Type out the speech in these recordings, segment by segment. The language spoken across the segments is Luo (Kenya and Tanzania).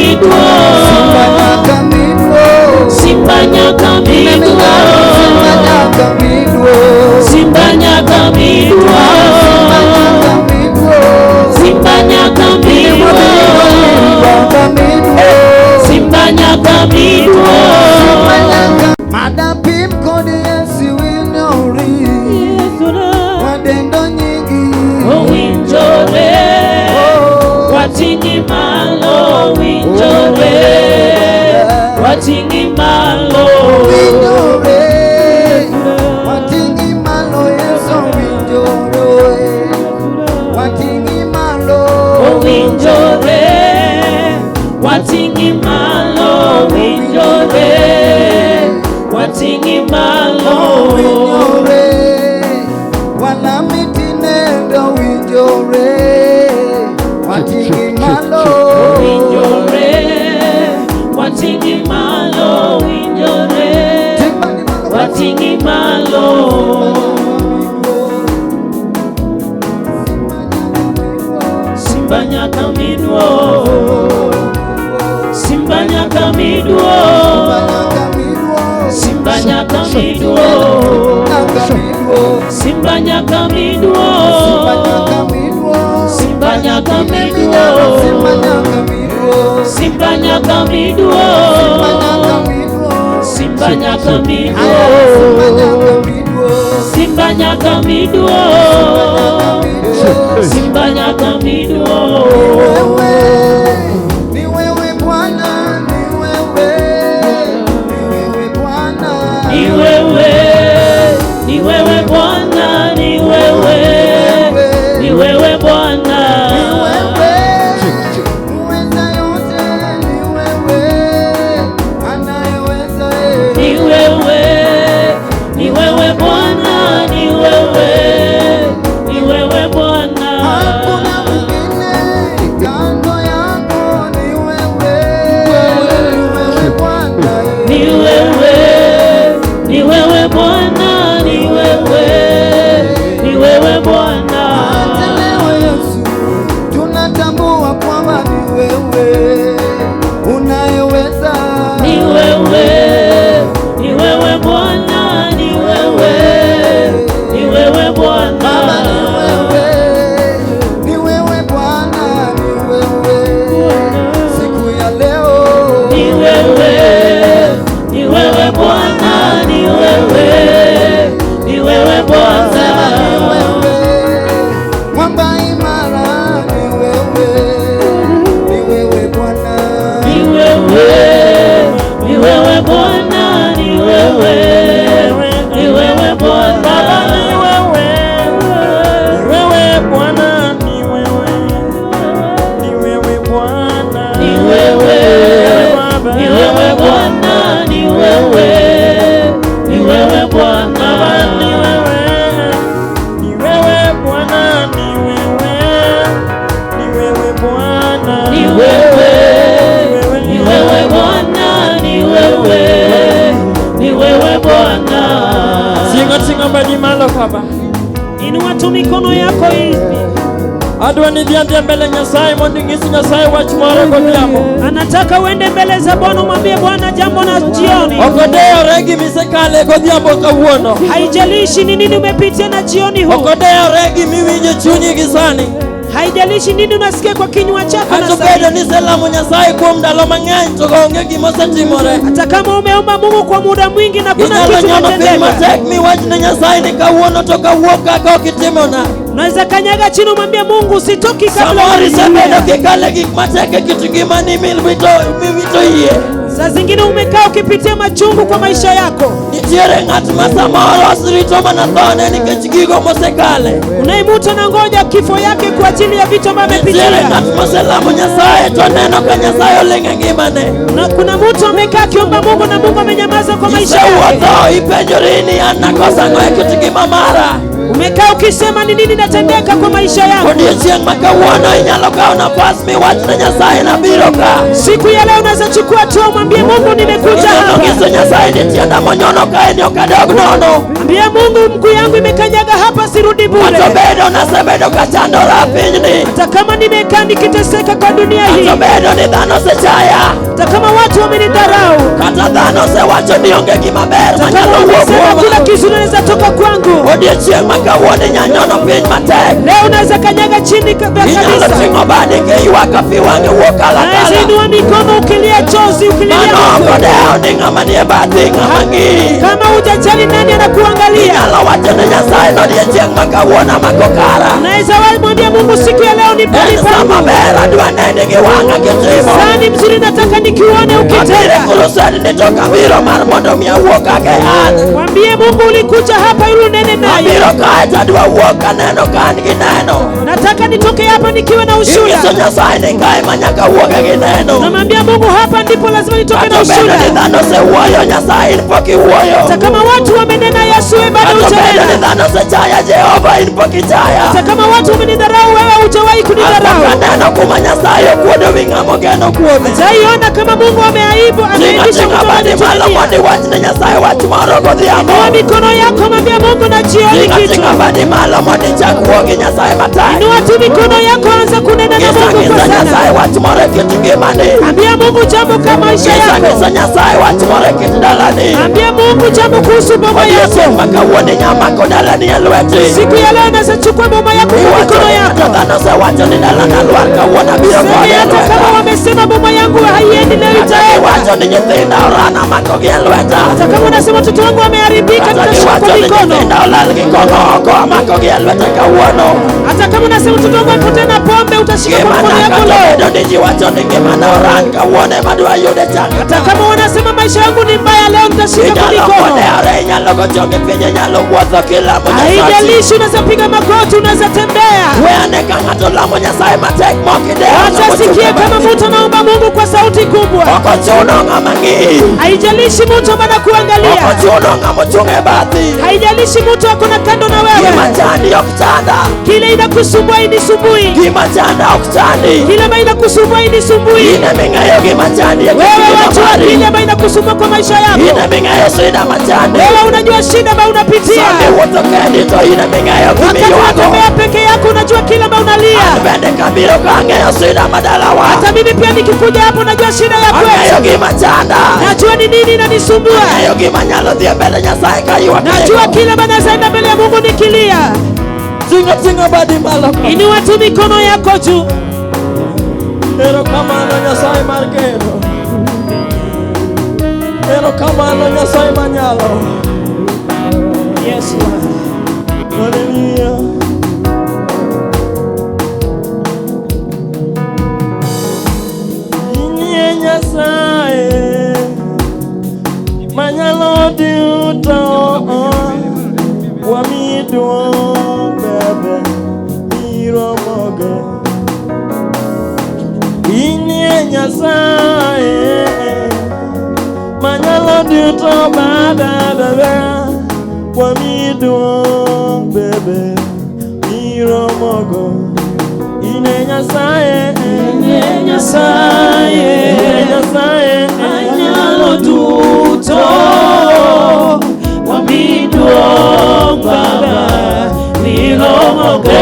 midwo. Simba nyaka midwo. Simba nyaka midwo. Simba nyaka midwo. Simba nyaka midwo. Simba nyaka midwo. Simba nyaka midwo. Baba midwo. Simba nyaka midwo. Simba nyaka. Madapim kod Yesu winori. Wadendo nyingi. Owinjore. Oh. Wating'i malo owinjore. Wating'i malo. Winjore. Wating'i malo Yesu winjore. Wating'i malo. Owinjore. Wating'i malo owinjore. Wating'i malo. Winjore. Walami tinendo winjore. Wating'i malo. Owinjore. Wating'i malo owinjore. Timbani malo. Wating'i malo. Simba nyaka midwo. Simba nyaka midwo. Simba nyaka midwo. Simba nyaka midwo. Simba nyaka midwo. Simba nyaka midwo. Simba nyaka midwo. Simba nyaka midwo. Simba nyaka midwo. Ni wewe Bwana, ni wewe, ni wewe Bwana. Ni wewe, ni wewe Bwana, ni wewe, ni wewe Bwana. Ni wewe, muweza yote, ni wewe, anayeweza. Ni wewe, ni wewe Bwana, ni wewe, ni wewe Bwana. Hakuna mwingine kando yako, ni wewe, ni wewe Bwana. Ni wewe, ni wewe Bwana, ni wewe, ni wewe Bwana. Hata leo Yesu, tunatambua kwamba ni wewe unayeweza. Ni wewe, ni wewe Bwana, ni wewe, ni wewe Bwana. Baba ni wewe, ni wewe Bwana, ni wewe siku ya leo. Ni wewe, ni wewe Bwana, ni wewe, ni wewe Bwana. Sema ni wewe, mwamba imara, ni wewe, ni wewe Bwana. Ni wewe, ni wewe Bwana, ni wewe, ni wewe Bwana. Baba ni wewe, ni wewe Bwana, ni wewe, ni wewe Bwana, Ni wewe, ni wewe Bwana, ni wewe, ni wewe Bwana. Baba ni wewe, ni wewe Bwana, ni wewe, ni wewe Bwana, Ni wewe, ni wewe Bwana, ni wewe, ni wewe Bwana. Tinga tinga badi malo kama. Inua tu mikono yako hivi. Adwa ni dhi adhiya mbele Nyasaye mondo ing'is Nyasaye wach moro godhiambo. Anataka uende mbele za Bwana umwambie Bwana jambo na jioni. Ok odewore gimisekale godhiambo kawuono. Haijalishi ni nini umepitia na jioni huu. Ok odewore gimiwinjo chunyi gi sani. Haijalishi nini unasikia kwa kinywa chako na Kata obedo sasa. ni iselamo Nyasaye kuom ndalo mang'eny to onge gimosetimore. Hata kama umeomba Mungu kwa muda mwingi na kuna Inyalo kitu nyono piny umetendeka. matek miwach ne Nyasaye ni kawuono to kawuok kaka ok itimona. Unaweza kanyaga chini umwambie Mungu sitoki kabla Samoro isebedo hujanijibu. kikale gik matek e kit ngimani miwito yie. Saa zingine umekaa ukipitia machungu kwa maisha yako. Nitiere ng'at ma samoro rito mana thone nikech gigo mosekale. Unaimuta na ngoja kifo yake kwa ajili ya vitu ambavyo Nitiere amepitia. ng'at moselamo Nyasaye to neno ka Nyasaye oling' e ngimane. Na kuna mtu amekaa akiomba Mungu na Mungu amenyamaza kwa maisha yake. Isewuotho ipenjori ni an nakoso ang'o e kit ngima mara. Umekaa ukisema ni nini natendeka kwa maisha yangu. Odiochieng' ma kawuono inyalo kawo nafas miwach ne Nyasaye nabiro ka. Siku ya leo unaweza chukua hatua umwambie Mungu nimekuja Inyalo hapa. nyiso Nyasaye ni tienda monyono kae ni ok adog nono. Ambia Mungu mguu yangu imekanyaga hapa, sirudi bure. Kata obedo nasebedo kachandora pinyni. Hata kama nimekaa nikiteseka kwa dunia hii, Kata obedo ni dhano osechaya. hata kama watu wamenidharau, Kata dhano osewacho ni onge gima ber hata kama manyalo wuok wamesema kuoma. kila kizuri inaweza toka kwangu, Odiochieng' ma kawuono inya nyono piny matek. leo unaweza kanyaga chini Inyalo kabisa. ting'o badi kiywak ka pi wang'i wuok Unaweza kalakala. inua mikono ukilia chozi, ukilia Mano ok Mungu. odewo ni ng'ama nie bathi, ng'ama ng'iyi. Kama hujajali nani anakuangalia, Inyalo wacho ne Nyasaye ni odiochieng' ma kawuono amako kara. unaweza mwambia Mungu siku ya leo ni pali En sa pangu. maber adwa neni gi wang'a kitimo. Sani mzuri nataka nikione Abiro e ukitenda. crusade ni to ok abiro mar mondo mi awuo kaka an. Mwambie Mungu ulikuja hapa ili unene naye. Abiro kae to adwa wuok kaneno ka an gi neno. Nataka nitoke hapa nikiwa na Inyiso ushuhuda. Nyasaye ni kae ma nyaka wuoke gi neno. Namwambia Mungu hapa ndipo lazima nitoke na Kata obedo ni ushuhuda. dhano osewuoyo, Nyasaye in pok iwuoyo. Hata kama watu wamenena, Yesu wewe bado Kata obedo ni hujanena. dhano osechaya, Jehova in pok ichaya. Hata kama watu wamenidharau, wewe hujawahi An pok kunidharau. aneno kuma Nyasaye okuodo wi ng'ama ogeno kuome. Saiona kama Mungu ameaibu, Ting'a ameaibisha ting'a mtu badi malo anayetumainia. mondo iwach ne Nyasaye wach moro godhiambo. Inua mikono yako, mwambia Mungu na jioni Ting'a kitu. ting'a badi malo mondo ichak wuo gi Nyasaye matek. Inua tu mikono yako, anza kunena na Ng'isa Mungu kwa ng'isa Nyasaye sana. wach moro e kit ngimani. Ambia Mungu jambo kama maisha Ng'isa yako. ng'isa Nyasaye wach moro e kit dalani. Ambia Mungu jambo kuhusu boma yako. Odiochieng' ma kawuono inya mako dalani e lweti. Siku ya leo unaweza chukua boma yako kwa Iwacho mikono ni yako. kata dhano osewacho ni dalana lwar kawuono abiro Sema kode e hata kama lweta. wamesema boma yangu haiendi leo Kata itaenda. giwacho ni nyithinda orana makogi e lweta. Hata kama unasema watoto wangu wameharibika, Kata nitashika kwa giwacho ni mikono. nyithinda olal gi kong'o oko amakogi e lweta kawuono. Hata kama unasema mtoto wangu amepotea na pombe, utashika kwa Ngimana mkono yako kata leo. obedo ni ji wacho ni ngimana oran kawuono ema adwa yude chang. Hata kama wanasema maisha yangu ni mbaya leo, nitashika kwa Inyalo mikono. kodere, inyalo go chongi piny, inyalo wuotho kilamo Nyasachi. Haijalishi, unaweza piga magoti, unaweza tembea. We ane ka ng'ato lamo Nyasaye matek mok idewo Acha ng'ama sikie ochung' e kama bathi. mtu anaomba Mungu kwa sauti kubwa. Ok ochuno ng'ama ng'iyi. Haijalishi mtu ambaye Ok anakuangalia, ochuno ng'ama ochung' e bathi. haijalishi mtu akona kando na Gima wewe. chandi ok chanda. Kile inakusumbua inisumbui, Gima chanda ok chandi. kile ambayo inakusumbua inisumbui. In eming'eyo gima chandi e kit Wewe ngima wajua mari. kile ambayo inakusumbua kwa maisha In yako. eming'eyo shida machandi. Wewe unajua shida ambayo unapitia. Sama iwuotho kendi to in eming'eyo Wakati gimiywago. unatembea peke yako, unajua kile ambayo unalia. An bende kabiro ka ang'eyo shida madalawa. Hata mimi pia nikikuja hapo, najua shida ya Ang'eyo kwetu, gima chanda. najua ni nini inanisumbua, Ang'eyo gima nyalo dhi e mbele Nyasaye kaywak. najua kile ambayo naweza enda mbele ya Mungu nikilia. Ting'a ting'a badi malo. Inua tu mikono yako juu. Erokamano Nyasaye mar geno. Erokamano Nyasaye manyalo. Yes, Lord. Hallelujah. Inie Nyasaye manyalo duto wamiyi duong' bebe miromogo. Inie Nyasaye manyalo duto baba bebe wamiyi duong' bebe miromogo. Ine Nyasaye, Ine Nyasaye, Ine Nyasaye, anyalo duto, wamiyi duong' Baba, miromogo.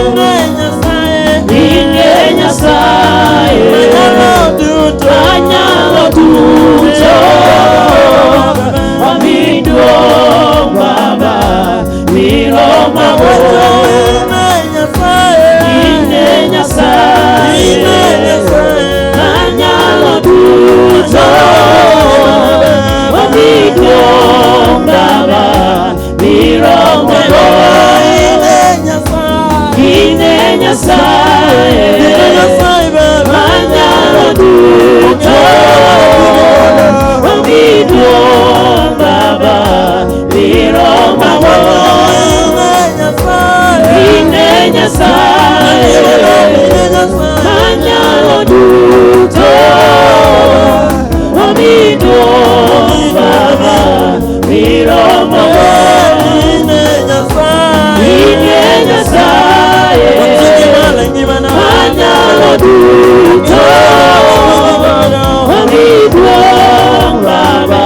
Ine Nyasaye, Ine Nyasaye, manyalo duto, anyalo duto, wamiyi duong' Baba, miromogo. Ine Nyasaye, Ine Nyasaye, Ine Nyasaye, anyalo duto, wamiyi duong' Baba, miromogo. Ine Nyasaye, Ine Nyasaye, Ine Nyasaye baba, anyalo duto, wamiyi duong' Baba, miromogo. Ine Nyasaye, Ine Nyasaye, Ine Nyasaye, anyalo duto, wamiyi duong' Baba, miromogo. Ine Nyasaye, In e Nyasaye Wating'i malo e ngimana. manyalo duto. Omi duong' Baba,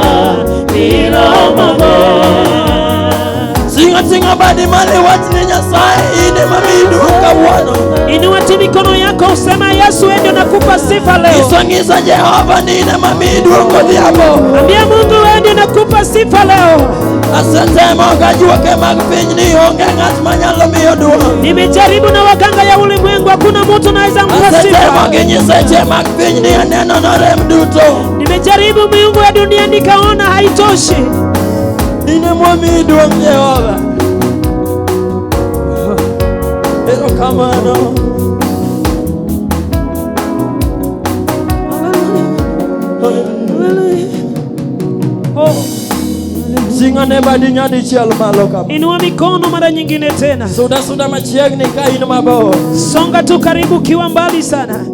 miromogo. Singa singa badi male wach ni Nyasaye in ema miyi duong' kawuono. Inua tu mikono yako usema, Yesu, wewe ndio nakupa sifa leo. Nyiso ng'iso Jehova ni in ema miyi duong' godhiambo. Ambia Mungu, wewe ndio nakupa sifa leo. Asetemo gajuoke mag pinyni onge ng'at manyalo miyo duong'. Nimejaribu na waganga ya ulimwengu, hakuna mtu naweza mpa Asetemo sifa. gi nyiseche mag pinyni aneno norem duto. Nimejaribu miungu ya dunia nikaona haitoshi. In ema miyi duong' Jehova. Erokamano. Oh, Singa ne badi nyadichiel malo kama. inua mikono mara nyingine tena. Suda suda machiegni ka in mabor. Songa tu karibu ukiwa mbali sana.